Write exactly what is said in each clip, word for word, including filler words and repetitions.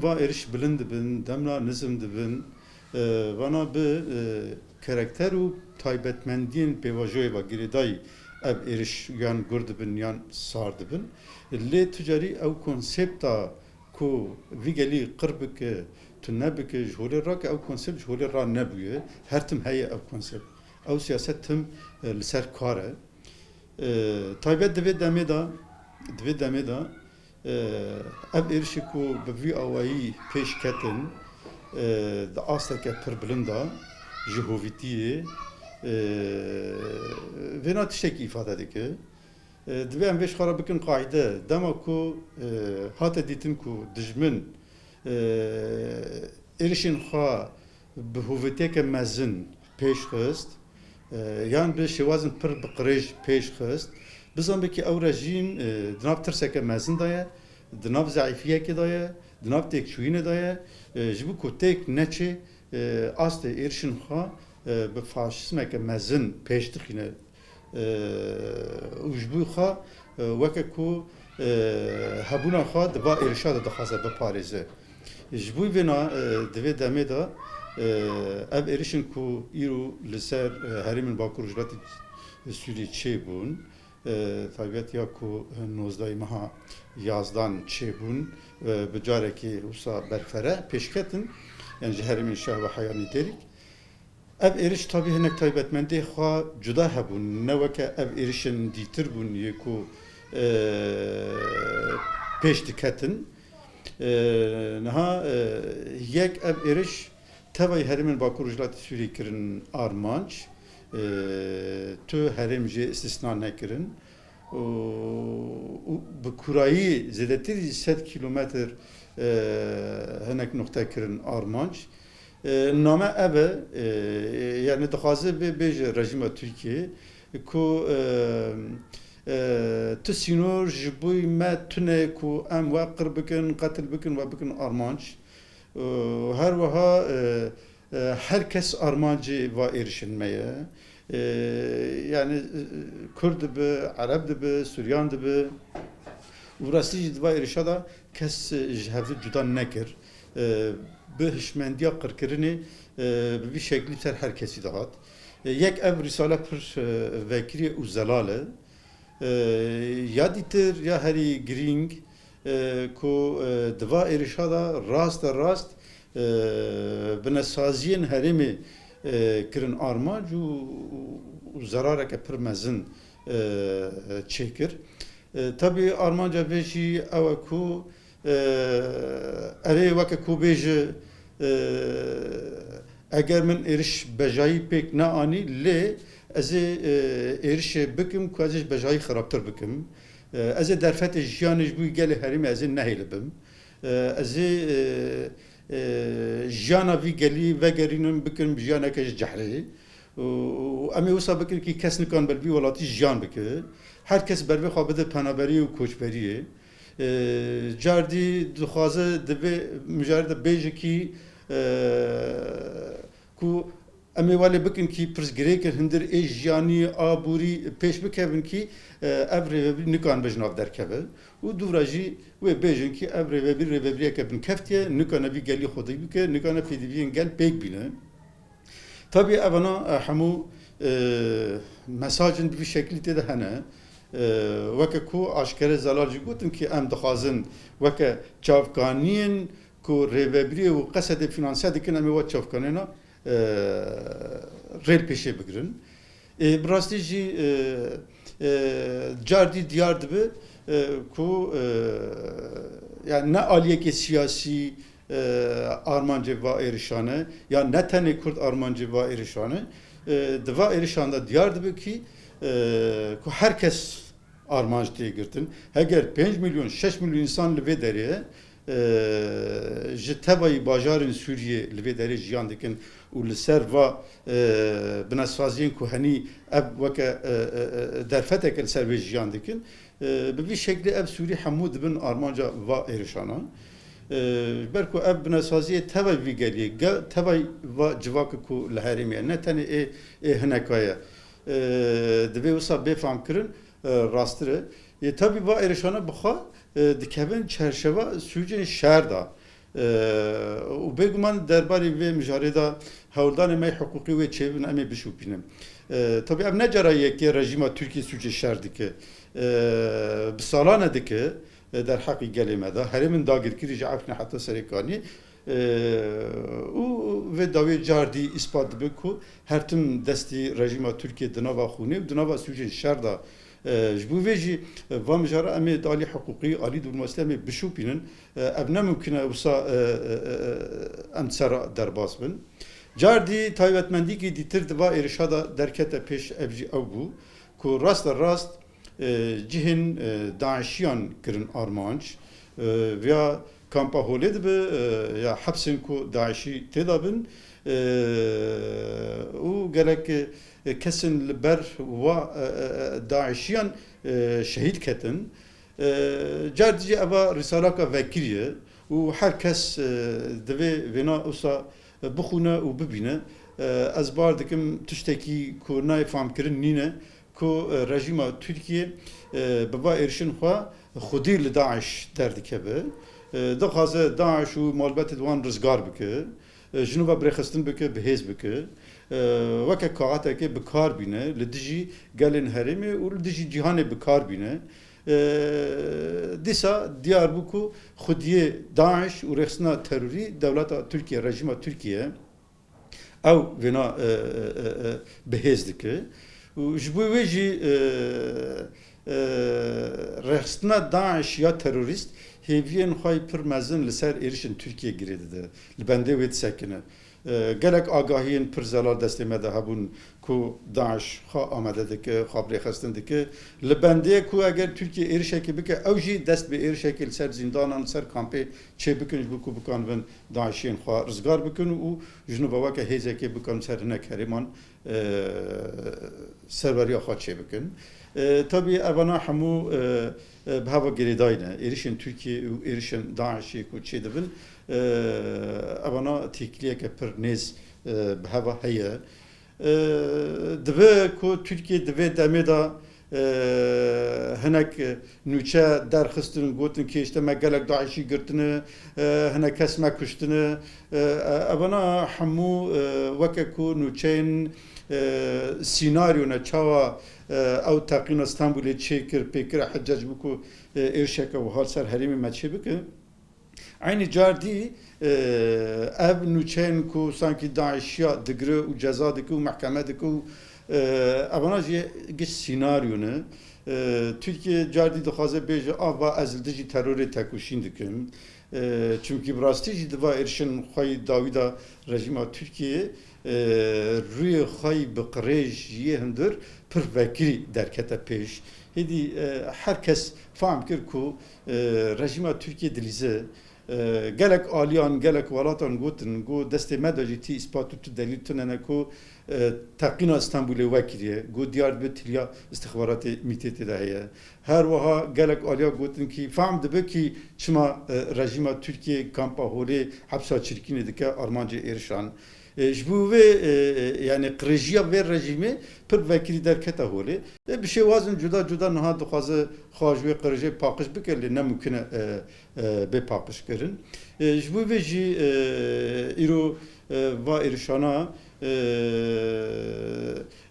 va êriş bilind dibin, demla nizm dibin. E, vana bi, e, karakter û taybetmendiyên pêvajoyê ve girêdayî ev êriş yan gur dibin yan sar dibin. Lê tu carî ew konsepta ku vî gelî qir bike, tune bike, ji holê rake, ew konsept ji holê ra nebûye. Her tim heye ev konsept. Ew siyaset tim, e, li ser kar e. E, taybet di vê demê de, di vê demê de, e, ev êrişê ku bi vî awayî pêş ketin, e, di asteke pir bilind de ji hovîtiyê, e, vêna tiştekî îfade dike. E, divê em vê ji xwe re bikin qaîde. Dema ku, e, hate dîtin ku dijmin, e, êrişên xwe bi hovîtiyeke mezin pêş xist, e, yan bi şêwazin pir bi qirêj pêş xist, bizanbe ki ew rejîm, e, di nav tirseke mezin de ye, di nav zeîfiyekê de ye, di nav têkçûyînê de ye. E, ji bo ku têk neçê, e, astê êrişên xwe, e, bi faşîzmeke mezin pêş dixîne. E, û ji bo xwe, e, weke ku, e, hebûna xwe di va êrişa de dixwaze biparêze. Ji bo vêna, e, di vê demê de, e, ev êrişên ku îro li ser, e, herêmên Bakur Rojhilatê Sûriyê çêbûn, e, taybet ya ku nozdehê meha yazdan çêbûn, e, bi carekê wisa berfere pêşketin, yani ji herêmên şeh ve heyanî derîk. Ev êriş tabî hinek taybetmendiyê xwe cuda hebûn, ne weke ev êrişên dîtir bûn yê ku, e, pêş diketin. E, niha, e, yek ev êriş tevayî herêmên Bakur Rojhilatê Sûriyê kirin armanc. E, tu herêm jê îstîsna nekirin. Û, û bi kurayî zêdetirî sed kîlometr, e, hinek nuqte kirin armanc. E, name ev e, e, yani dixwaze bê, bêje rejîma Tirkiyê ku, e, e, tu sînor ji bo me tune ku em we qir bikin, qetil bikin, we bikin armanc. Û her wiha, e, e, her kes armancê va êrişên me ye. E, yani, e, Kurd dibe, Ereb dibe, Suryan dibe. Û rastî jî di va êrişa de kes, e, ji hevdî cuda nekir. E, bi hişmendiya qirkirinê, e, bi vî şeklî ser her kesî dihat. E, yek ev rîsale pir, e, vekirî û zelal e. E, ya dîtir ya herî girîng, e, ku, e, di va êrişa de raste rast, e, binesaziyên herêmê, e, kirin armanc û, û, û zerareke pir mezin, e, çêkir. E, tabî armanca vê jî ew e ku, e, erê weke ku bêje, e, eger min êriş bejayî pêk neanî, lê ez ê, e, êrişê bikim ku ez ê ji bejayî xirabtir bikim. E, ez ê derfetê jiyanê ji bo gelê herêmê ez ê nehêlibim. E, ez ê, e, e, jiyana vî gelî vegerînim, bikim jiyaneke ji cehrê. Û, û em ê wisa bikin ki kes nikan ber vî welatî jiyan bike. Her kes ber vê xwe bide penaberiyê û koçberiyê. E, cardî dixwaze di vê mijarê de bêje ki, e, ku em ê welê bikin ki pirsgirêkên hundir ê jiyanî, aborî pêş bikevin ki, e, ev rêvebirî nikanibe ji nav derkeve. Û dûra jî wê bêjin ki ev rêvebirî rêvebiriyeke binkeftiye, nikane vî gelî xwedî bike, nikane pêdiviyên gel pêk bîne. Tabî evana, e, hemû, e, mesajên bi vî şeklî tê de hene. E, weke ku aşkere zelal jî gotin ki em dixwazin weke çavkaniyên ku rêvebiriyê û qesedê finanse dikin, em ê wek çavkaniyena, e, rêl pêşê bigirin. E, bi rastî jî, e, e, cardî diyar dibe, e, ku, e, yani ne aliyekê siyasî, e, armancê va êrişan e, ya ne tenê Kurd armancê va êrişan e. E, di va êrişan de diyar dibe ki, e, ku her kes armanc tê girtin. Heger pênc milyon, şeş milyon însan li vê derê ye, e, ji tevayî bajarên Sûriyê li vê derê jiyan dikin û li ser va, e, binesaziyên ku henî ev weke, e, e, e, derfeteke li ser vê jiyan dikin. E, bi vî şeklî ev Sûrî hemû dibin armanca va êrişana. E, ji ber ku ev binesaziyê tevay vî geliyê, ge-, tevay va civakê ku li herêmê ye, ne tenê ê, ê hineka ye. E, divê wisa bê famkirin, e, rasttir e. Yê tabî va êrişana bi xwe, e, dikevin çerçeva sûcên şer de. E, û bêguman derbarê vê mijarê de hewldanê me yê hiqûqî wê çêbin, em ê bişopînin. E, tabî ev ne cara yekê rejîma Tirkiyê sûcê şer dike. E, bi salan e dike, e, derheqî gelê me de. Herêmên dagirkirî ji Efrînê heta Serêkaniyê. E, û vê dawiyê cardî îspat dibe ku her tim destî rejîma Tirkiyê di nava xûnê û di nava sûcên şer de. E, ji bo vê jî, e, va mijara em ê di alî hiqûqî, alî dîplomasî em ê bişopînin. E, ev ne mimkun e wisa, e, e, e, e, em ser derbas bin. Cardî taybetmendîkî dîtir di va êrişa de derkete pêş, ev jî ew bû ku raste rast, e, cihên, e, DAIŞiyan kirin armanc. E, viya kampa holê dibe, e, ya hepsên ku DAIŞî tê de bin, e, û gelek, e, kesên li ber wa, e, e, e, DAIŞiyan, e, şehîd ketin. E, car dijî eva rîsalaka vekirî ye û her kes, e, divê vêna wisa bixwîne û bibîne. E, ez bar dikim tiştekî ku nayê famkirin nîne ku, e, rejîma Tirkiyê, e, bi va êrişên xwe xwedî li DAIŞ derdikeve. E, dixwaze DAIŞ û malbetê di wan rizgar bike. E, ji nû ve birêxistin bike, bi hêz bike. E, weke kaxeteke bi kar bîne, li dijî gelên herêmê û li dijî cîhanê bi kar bîne. E, dîsa diyar bû ku xwediyê DAIŞ û rêxistina terorî dewleta Tirkiye, rejîma Tirkiye, ew vêna, e, e, e, e, bi hêz dike. Û ji bo wê jî, e, e, rêxistina DAIŞ ya terorîst hêviyên xwe yî pir mezin li ser êrişên Tirkiye girê dide. Li bendê wê disekine. E, gelek agahiyên pir zelal destê me de hebûn ku DAIŞ xwe amade dike, xwe bi rêxistin dike. Li bendê ku eger Tirkiye êrişekê bike, ew jî dest bi êrişekê li ser zîndanan, li ser kampê çê bikin, ji bo ku bikanibin DAIŞiyên xwe rizgar bikin û ji nû ve weke hêzekê bikin ser hinek herêman, e, serweriya xwe çê bikin. E, tabî evana hemû, e, e, bi heva girêdayî ne. Êrişên Tirkiyê û êrişên DAIŞê ku çê dibin, e, evana têkiliyeke pir nêz, e, bi heva heye. E, dibe ku Tirkiye di vê demê de, e, hinek nûçe derxistin, gotin ki işte me gelek DAIŞî girtine, e, hinek kes me kuştine. E, e, evana hemû, e, weke ku nûçeyên, e, sînaryo ne, çawa, e, ew teqîna Stenbolê çêkir, pêkir Hecec bû ku, e, êrişeke wiha li ser herêmê me çê bike. Eynî car dî, e, ev nûçeyên ku sankî DAIŞiya digire û ceza dike û mehkeme dike û, e, evana jî giş sînaryo ne. E, Tirkiye car dî dixwaze bêje, a va ez li dijî terorê tekoşîn dikim. E, çimkî bi rastî jî di va êrişên xwe yî dawî de rejîma Tirkiyeyê, e, rûyê xwe yî bi qirêj yê hundir pir vekirî derkete pêş. Hêdî, e, her kes fam kir ku, e, rejîma Tirkiye dilîze. E, gelek aliyan, gelek welatan gotin, got destê me de jî tî îspat û tu delîl tune ne ku, e, teqîna Stenbolê wekiriye. Got diyar dibe tiliya istixbaratê mîtê tê de heye. Her wiha gelek aliya gotin kî fam dibe kî çima, e, rejîma Tirkiye kampa holê hepsa çirkînê dike armancê êrişan. E, ji bo vê, e, e, yani qirêjiya vê rejîmê pir vekirî derkete holê. E, bi şêwazin cuda cuda niha dixwaze xwe ji wê qirêjê paqij bike, lê ne mimkun e, e, e, bê paqijkirin. E, ji bo vê jî, e, îro, e, va êrişana, e,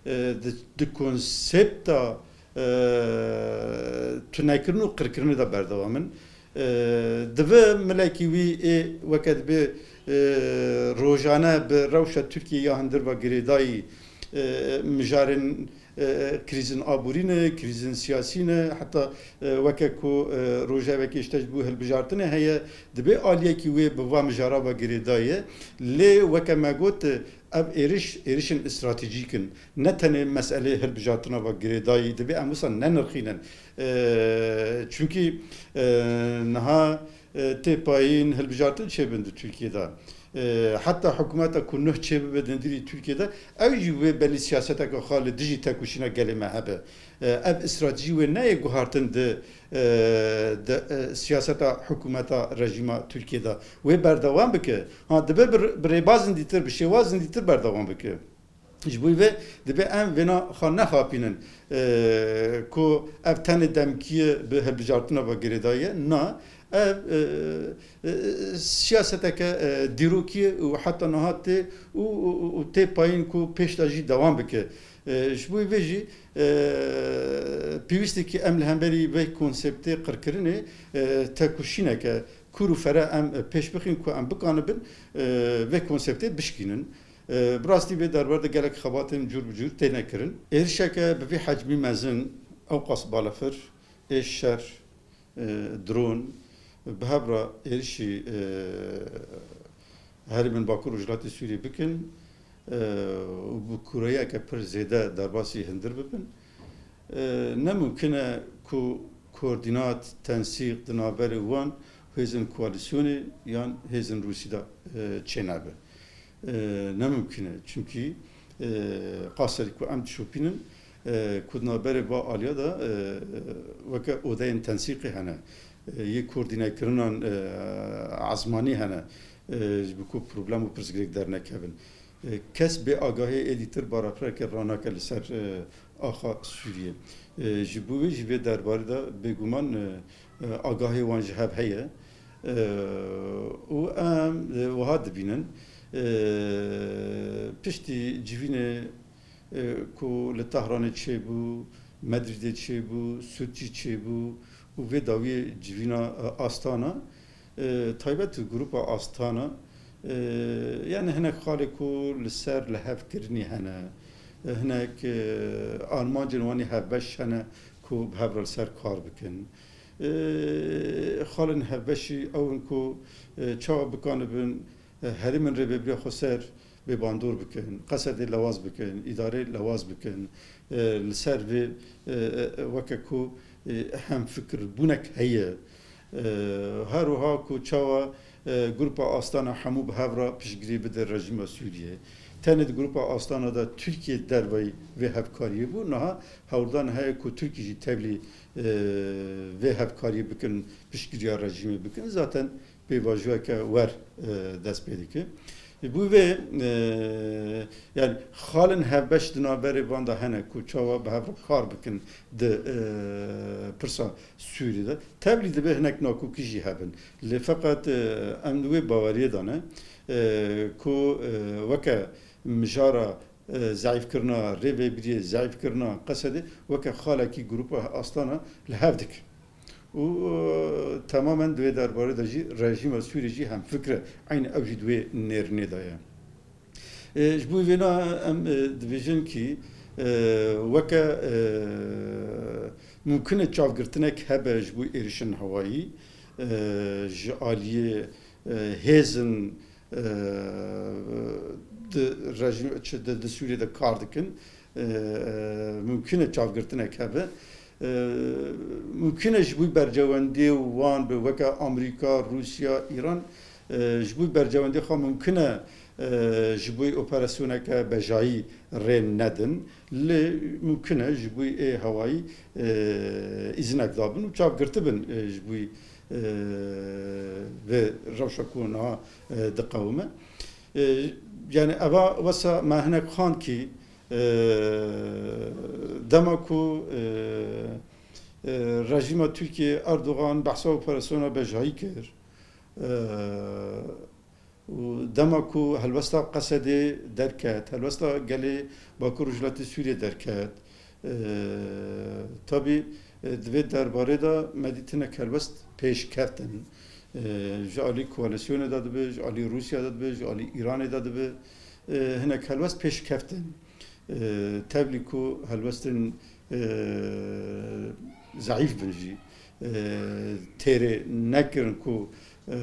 e, di, di konsepta, e, tunekirin û qirkirinê de berdewam in. E, dibe milekî wî ê weke dibe, e, rojane bi rewşa Tirkiye ya hundir ve girêdayî, e, mijarên, e, krîzin aborî ne, krîzin siyasî ne, heta, e, weke ku, e, rojevekê işte ji bo hilbijartinê heye, dibe aliyekî wê bi va mijara ve girêdayî ye. Lê weke me got, e, ev êriş, êrişên stratejîk in. Ne tenê meselê hilbijartina ve girêdayî, divê em wisa nenirxînin. E, çunkî, e, niha, e, tê payîn hilbijartin çêbin di Tirkiye de. E, heta hikûmeta ku nuh çêbibe di nêrî Tirkiye de, ew jî wê belî siyaseteke xwe li dijî tekoşîna gelê me hebe. E, ev stratejî wê neyê guhartin di, e, di, e, siyaseta hikûmeta rejîma Tirkiye de. Wê berdewam bike. Ha, dibe bi, bi rêba zindîtir, bi şêwa zindîtir berdewam bike. Ji bo vê dibe em vêna xwe nexapînin, e, ku ev tenê demkî ye bi hilbijartina ve girêdayî ye. Na, Ev, e, e, siyaseteke, e, dîrokî ye û heta niha tê û, û, û, û tê payîn ku pêş de jî dewam bike. E, ji bo vê jî, e, pêwîst e ku em li hemberî vê konseptê qirkirinê, e, tekoşîneke kûr û fere em, e, pêş bixin ku em bikanibin, e, vê konseptê bişkînin. E, bi rastî vê derbarê de gelek xebatên cûr bi cûr têne kirin. Êrişeke bi vî hecmî mezin, ewqas balefir, ê şer, e, dron, bi hev re êrişî, e, herêmên Bakur û Rojhilatê Sûriyê bikin, e, û bi kûrayiyeke pir zêde derbasî hundir bibin. E, ne mimkun e ku koordînat, tensîq di navberê wan hêzên koalîsyonê yan hêzên Rûsî de, e, çênebe. E, ne mimkun e. Çimkî, e, qaserî ku em dişopînin, e, ku di navberê va aliya de, e, weke odeyên tensîqê hene. E, yê koordînekirinan, e, ezmanî hene. E, ji bo ku problem û pirsgirêk dernekevin. E, kes bê agahiyê êdî tir barafireke ranake li ser, e, axa Sûriyê. E, ji bo wê jî vê derbarê de bêguman, e, e, agahiyê wan ji hev heye. E, û em, e, wiha dibînin, e, piştî civînê, e, ku li Tehranê çêbû, Medrîdê çêbû, Sût jî çêbû û vê dawiyê civîna, e, Astana, e, taybet Grupa Astana, e, yani hinek xalê ku li ser lihevkirinî hene, e, hinek, e, armancên wan ê hevbeş hene ku bi hev re li ser kar bikin. E, xalên hevbeşî ew in ku, e, çawa bikanibin, e, herêmên rêvebiriya xwe ser bê bandor bikin, Qesedê lewaz bikin, îdarê lewaz bikin, e, li ser vê, e, e, weke ku, e, hemfikirbûnek heye. E, her wiha ku çawa, e, Grupa Astana hemû bi hev re piştgirî bide rejîma Sûriyê. Tenê di Grupa Astana de Tirkiye derveyî vê hevkariyê bû, niha hewldan heye ku Tirkî jî tevlî, e, vê hevkariyê bikin, piştgiriya rejîmê bikin. Zaten pêvajoyeke wer, e, dest pê dike. Ji bo vê, e, yani xalên hevbeş di navberê van de hene ku çawa bi hev re kar bikin di, e, pirsa Sûriyê de. Tevlî dibe hinek nakokî jî hebin. Lê feqet, e, em di wê baweriyê de ne, e, ku, e, weke mijara, e, zeîfkirina rêvebiriyê, zeîfkirina Qesedê weke xalekî Grupa Astana li hev dike. Û, e, temamen di wê derbarê de jî rejîma Sûrî jî hemfikr e. Eynî ew jî di wê nêrînê de ye. E, ji bo vêna em, e, dibêjin kî, e, weke, e, mumkin e çavgirtinek hebe ji bo êrişên hewayî, e, ji aliyê, e, hêzin, e, di rejîm, çi di, di Sûriyê de kar dikin, e, e, mumkin e çavgirtinek hebe. E, mumkin e ji bo berjewendiyê wan be weke Amerîka, Rûsya, Îran, e, ji bo berjewendiyê xwe mumkin e, e, ji bo operasyoneke bejayî rê nedin. Lê mumkin e ji bo ê hewayî, e, îzinek dabin û çavgirtibin, e, ji bo, e, vê rewşa ku niha, e, diqewime. E, yani eva wesa me hinek xwend kî, e, dema ku, e, e, rejîma Tirkiyê Erdogan behsa operasyona bejayî kir, e, û dema ku helwesta Qesedê derket, helwesta gelê Bakur Rojhilatê Sûriyê derket, e, tabî, e, di vê derbarê de me dît hinek helwest pêş keftin. E, ji alî koalîsyonê de dibe, ji alî Rûsya de dibe, ji alî Îranê de dibe. E, hinek helwest pêş keftin. E, tevlî ku helwestên, e, zeîf bin jî, e, têrê nekirin ku, e,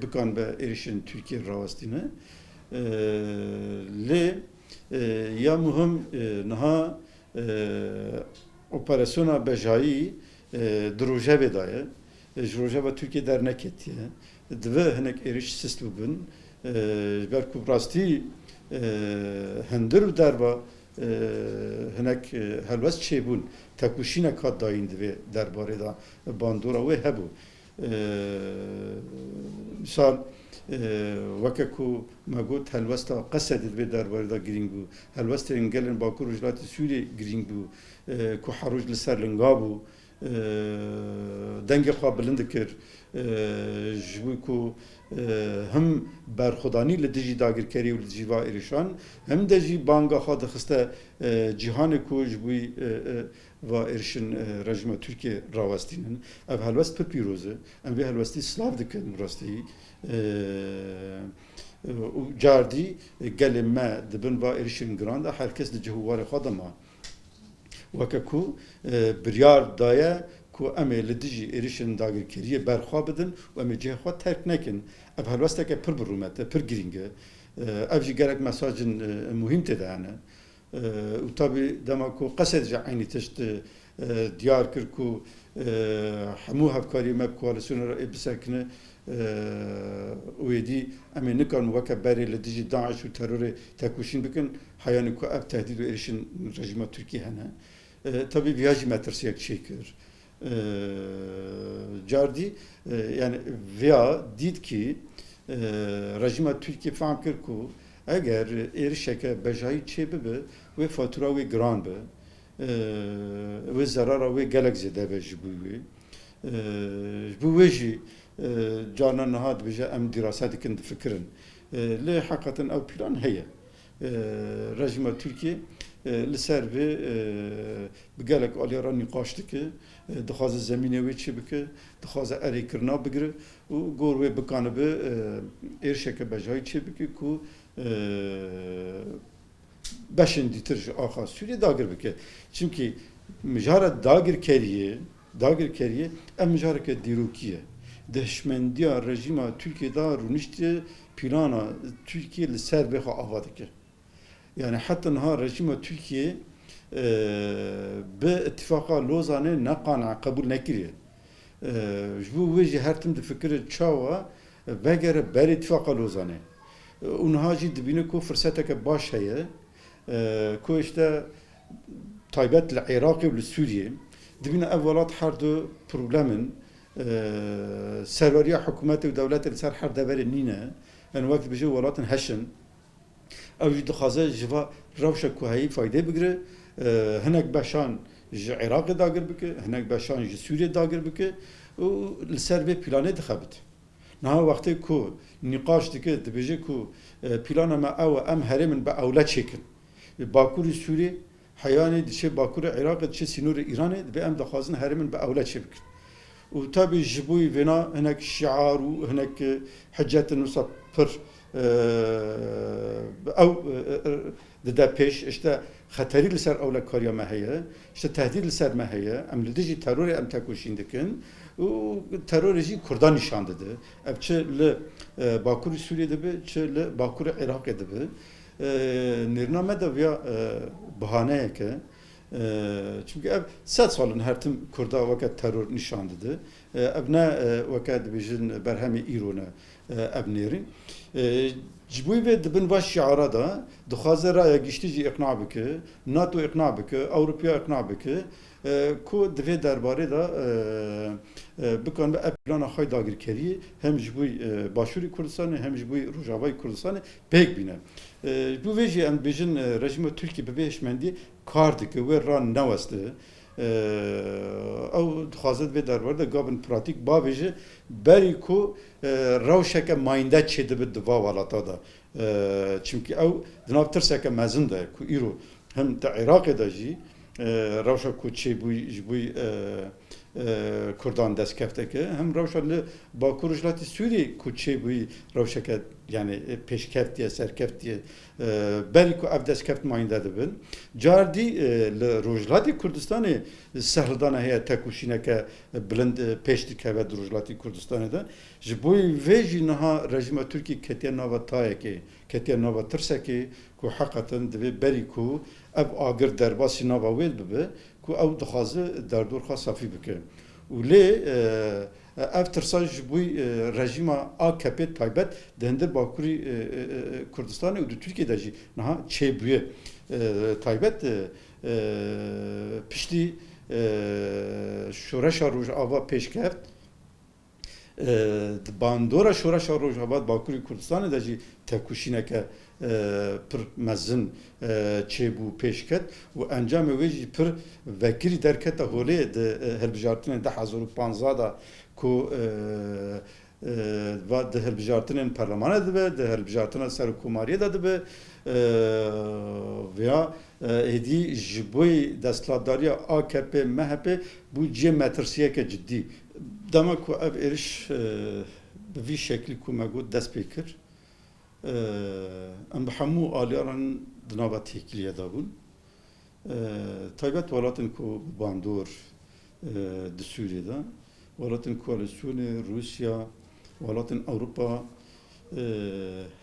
bikan be êrişên Tirkiyê rawestîne. E, lê, e, ya muhim, e, niha, e, operasyona bejayî, e, di rojevê de ye. E, ji rojeva Tirkiyê derneketiye. Divê hinek êrîş sist bibin. E, ji ber ku bi rastî, e, hundir û derva, e, hinek, e, helwest çêbûn, tekoşînek hat dayîn di vê derbarê de bandora wê hebû. E, misal, e, weke ku me got helwesta Qesedê di vê derbarê de girîng bû, helwestên gelên Bakur Rojhilatê Sûriyê girîng bû, e, ku her roj li ser linga bû. e, dengê xwe bilind dikir, e, ji bo ku, e, him berxwedanî li dijî dagirkerî û li dijî va êrişan, him de jî banga xwe dixiste, e, cîhanê ku ji bo, e, e, va êrişin, e, rejîma Tirkiyê rawestînin. Ev helwest pir pîroz e. Em vê helwestî silav dikin bi rastî. E, û cardî, e, gelê me di bin va êrişên giran de her kes di cih û warê xwe de ma. Weke ku, e, biryar daye ku em ê li dijî êrişên dagirkeriyê berxwe bidin û em ê cihê xwe terk nekin. Ev helwesteke pir bi rûmet e, pir girîng e. E, ev jî gelek mesajin, e, muhîm tê de hene. E, û tabî dema ku Qesed jî eynî tişt, e, diyar kir ku, e, hemû hevkariyê me bi koalîsyona re ê bisekine, e, û êdî em ê nikarin weke berê li dijî DAIŞ û terorê tekoşîn bikin, heyanî ku ev tehdîd û êrişên rejîma Tirkiyê hene. E, tabî viya jî metirsiyek çêkir. E, cardî, e, yani viya dît ki, e, rejîma Tirkiyê fehm kir ku eger êrişeke bejayî çê bibe, wê fatura wê giran be, e, wê zerara wê gelek zêde be ji bo wê. E, ji bo wê jî, e, carna niha dibêje em dîrase dikin, difikirin. E, lê heqeten ew plan heye. E, rejîma Tirkiyê, e, li ser vê, e, bi gelek aliya re nîqaş dike, e, dixwaze zemînê wê çê bike, dixwaze erêkirina bigire û gor wê bikanibe, e, êrişeke bejayî çê bike ku, e, beşên dîtir ji axa Sûriyê dagir bike. Çimkî mijara dagirkeriyê, dagirkeriyê ev mijareke dîrokî ye. Di hişmendiya rejîma Tirkiyê de rûniştiye plana Tirkiyê li ser vê xwe ava dike. Yani heta niha rejîma Tirkiyê, e, bi îtifaqa Lozanê ne qan'a qebûl nekiriye. E, ji bo wê jî her tim difikire çawa vegere berê îtifaqa Lozanê. E, û niha jî dibîne ku firseteke baş heye, e, ku işte taybet li Iraqê û li Sûriyê dibîne ev welat her du problem in, e, serweriya hikûmetê û dewletê li ser her deverê nîne, yani wek dibêje welatin heş in. Ew jî dixwaze ji va rewşa ku heyî faydê bigire, e, hinek beşan ji Iraqê dagir bike, hinek beşan ji Sûriyê dagir bike û li ser vê planê dixebite. Niha wextê ku nîqaş dike, dibêje ku, e, plana me ew e, em herêmin bi ewle çêkin. Li Bakurê Sûriyê, heyanî diçe Bakurê Iraqê, diçe sînorê Îranê, dibê em dixwazin herêmin bi ewle çê bikin. Û tabî ji bo vêna hinek şiar û hinek, e, hicetên wisa pir, e, ew, e, e, dide pêş, işte xeterî li ser ewlekariya me heye, işte tehdîd li ser me heye, em li dijî terorê em tekoşîn dikin û terorê jî Kurdan nîşan dide. Ev çi li, e, Bakurê Sûriyê dibe, çi li Bakurê Iraqê dibe. E, nêrîna me de viya, e, bihaneyek e. E, çimkî ev sed sal in her tim Kurda weke teror nîşan dide. E, ev ne, e, weke dibêjin berhemê îro ne, e, ev nêrîn. E, ji bo vê di bin va şiara de dixwaze raya giştî jî îqna bike, NATO îqna bike, Ewropiya îqna bike, e, ku di vê derbarê de, e, e, bikanibe ev plana xwe dagirkeriyê hem ji bo, e, Başûrê Kurdistanê hem ji bo Rojavayê Kurdistanê pêk bîne. E, ji bo vê jî em dibêjin, e, rejîma Tirkî bi vê hişmendî kar dike, wê ra neweste. E, ew dixwaze di vê derbarê de gavin pratîk bavêje, berî ku, e, rewşeke mayînde çêdibe di va welata de. E, çimkî ew di nav tirseke mezin de ye ku îro hem di Iraqê de jî, e, rewşa ku çêbûyî ji bo, e, e, Kurdan destkefteke, hem rewşa li Bakur Rojhilatê Sûriyê ku çêbûyî rewşeke, yani, e, pêşkeftiye, serkeftiye, e, berî ku ev destkeft mayînde dibin. Cardî, e, li Rojhilatê Kurdistanê sehlidana heye, tekoşîneke bilind, e, pêş dikeve di Rojhilatê Kurdistanê de. Ji bo vê jî niha rejîma Tirkî ketiye nava tayekê, ketiye nava tirsekê ku heqeten divê berî ku ev agir derbasî nava wê bibe, ku ew dixwaze derdor xwe safî bike. Û lê, e, ev tirsa ji bo, e, rejîma A K P taybet di hundir Bakurî, e, e, e, Kurdistanê û di Tirkiyê de jî niha çêbûye, e, taybet, e, e, piştî, e, şoreşa Rojava pêşkeft, E, di bandora Şoreşa Rojava Bakurê Kurdistanê de jî tekoşîneke, e, pir mezin, e, çêbû, pêş ket û encamê wê jî pir vekirî derkete holê di, e, hilbijartinên du hezar û panzdeh de ku, e, e, va di hilbijartinên perlemanê dibe, di hilbijartina serokkomariyê de dibe, e, veya, e, êdî ji bo desthilatdariya A K P M H P bû cihê metirsiyeke cidî. Dema ku ev êriş, e, bi vî şeklî ku me got dest pê kir, e, em bi hemû aliyan di nava têkiliyê de bûn. E, taybet welatên ku bi bandor, e, di Sûriyê de, welatên koalîsyonê, Rûsya, welatên Ewropa, e,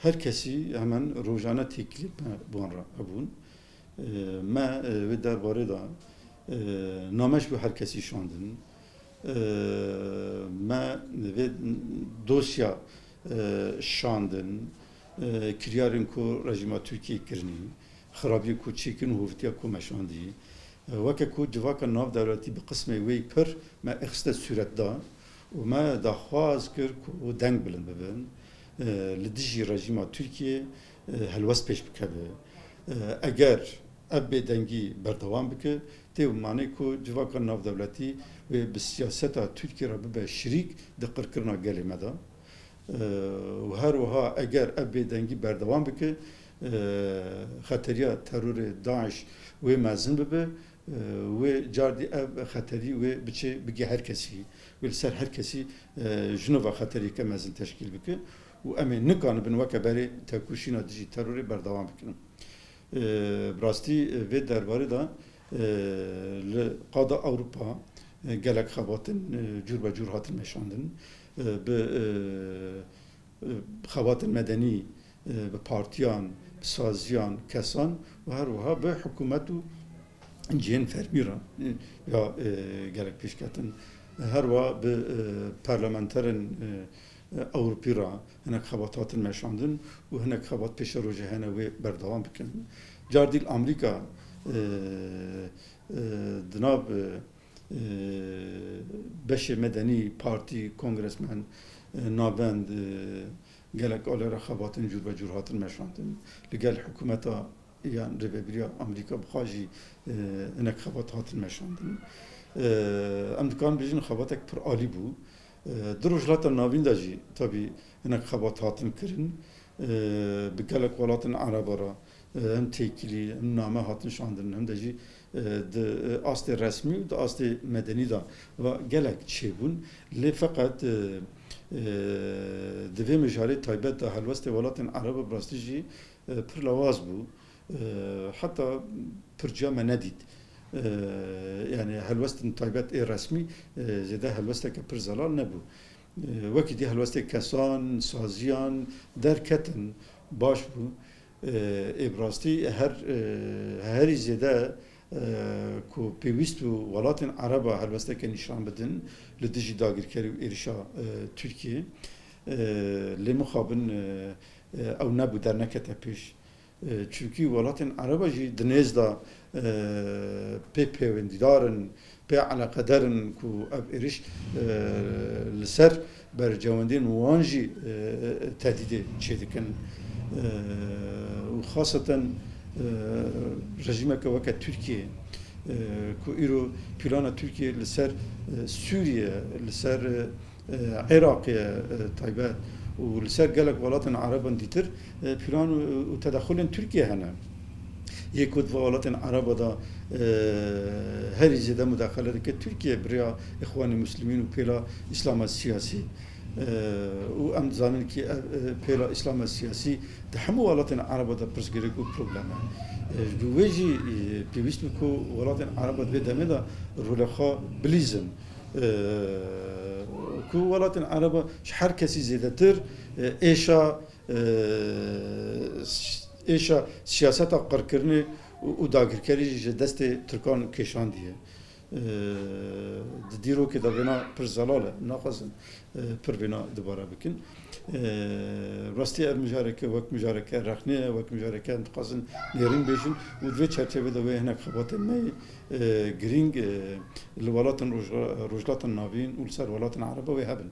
her kesî hemen rojane têkilî me bi wan re hebûn. E, me, e, vê derbarê de, e, name ji bo her kesî şandin. E, me vê dosya, e, şandin, e, kiryarên ku rejîma Tirkiyê kirinî, xirabiyê ku çêkin û hovitiya ku meşandî. E, weke ku civaka navdewletî bi qismê wê pir me êxiste sûret da û me daxwaz kir ku deng bilind bibin, e, li dijî rejîma Tirkiyê, e, helwest pêş bikeve. E, eger ev bêdengî berdewam bike, tê bi manê ku civaka navdewletî wê bi siyaseta Tirkiyê re bibe şirîk di qirkirina gelê me de. E, û her wiha eger ev bêdengî berdewam bike, e, xeteriya terorê DAIŞ wê mezin bibe, e, wê cardî ev xeterî wê biçe bigê her kesî, wê li ser her kesî, e, ji nû ve xeteriyeke mezin teşkîl bike û em ê nikanibin weke berê tekoşîna dijî terorê berdewam bikin. E, bi rastî, e, vê derbarê de, e, li qada Ewropa, e, gelek xebatên, e, cûr be cûr hatin meşandin. E, bi, e, e, xebatên medenî, e, bi partiyan, bi saziyan, kesan û her wiha bi hikûmet û cihên fermî re, e, ya, e, gelek pêşketin. Her wiha bi, e, parlamenterên, e, e, Ewropî re hinek xebat hatin meşandin û hinek xebat pêşerojê hene wê berdewam bikin. Cardî li Amerîka, e, e, di nav, e, e, beşê medenî, partî, kongresmen, e, navend, e, gelek alê re xebatên cûr be cûr hatin meşandin. Li gel hikûmeta yan rêvebiriya Amerîka bi xwe jî, e, hinek xebat hatin meşandin. E, em dikarin bêjin xebatek pir alî bû. E, di Rojhilata Navîn de jî tabî hinek xebat hatin kirin. E, bi gelek welatên Ereba re, e, hem têkilî, hem name hatin şandin, hem de jî, e, di, e, astê resmî û di astê medenî de va gelek çêbûn. Lê feqet, e, e, di vê mijarê taybet de helwestê welatên Ereba bi rastî jî, e, pir lawaz bû. E, heta pirciya me nedît. E, yani helwestên taybet ê resmî, e, zêde helwesteke pir zelal nebû. E, wekî dî helwestê kesan, saziyan derketin, baş bû. E, ê bi rastî her, e, herî zêde, e, ku pêwîst bû welatên Ereba helwesteke nîşan bidin li dijî dagirkerî û êrişa, e, Tirkiyê. E, lê mixabin, e, e, ew nebû, dernekete pêş. E, çunkî welatên Ereba jî di nêz de, e, pê pêwendîdar in, pê eleqedar in ku ev êriş, e, li ser berjewendiyên wan jî, e, tehdîdê çêdikin. E, û xaseten, e, rejîmeke weke Tirkiye, e, ku îro plana Tirkiye li ser, e, Sûriye, li ser, e, e, Iraqê, e, taybet û li ser gelek welatên Ereban dîtir, e, plan û, û tedexulên Tirkiye hene. Yê ku di welatên Ereba de, e, herî zêde mudaxele dike Tirkiye bi rêya Îxwanê Muslimîn û pêla Îslama Siyasî. E, û em dizanin ki ev, e, pêla Îslama Siyasî di hemû welatên Ereba de pirsgirêk û problem e. E, ji bo wê jî, e, pêwîst bû ku welatên Ereba di vê demê de rolê xwe bilîzin. E, ku welatên Ereba ji her kesî zêdetir, e, êşa, e, êşa siyaseta qirkirinê û, û dagirkerî ji destê Tirkan kêşandiye. E, di dîrokê de vêna pir zelal e. Naxwazin, e, pir vêna dubare bikin. E, rastî ev mijareke wek mijareke rexnê ye, wek mijareke em dixwazin nêrîn bêjin û di vê çerçevê de wê hinek xebatên me, e, girîng, e, li welatên Roj-, Rojhilata Navîn û li ser welatên Ereba wê hebin.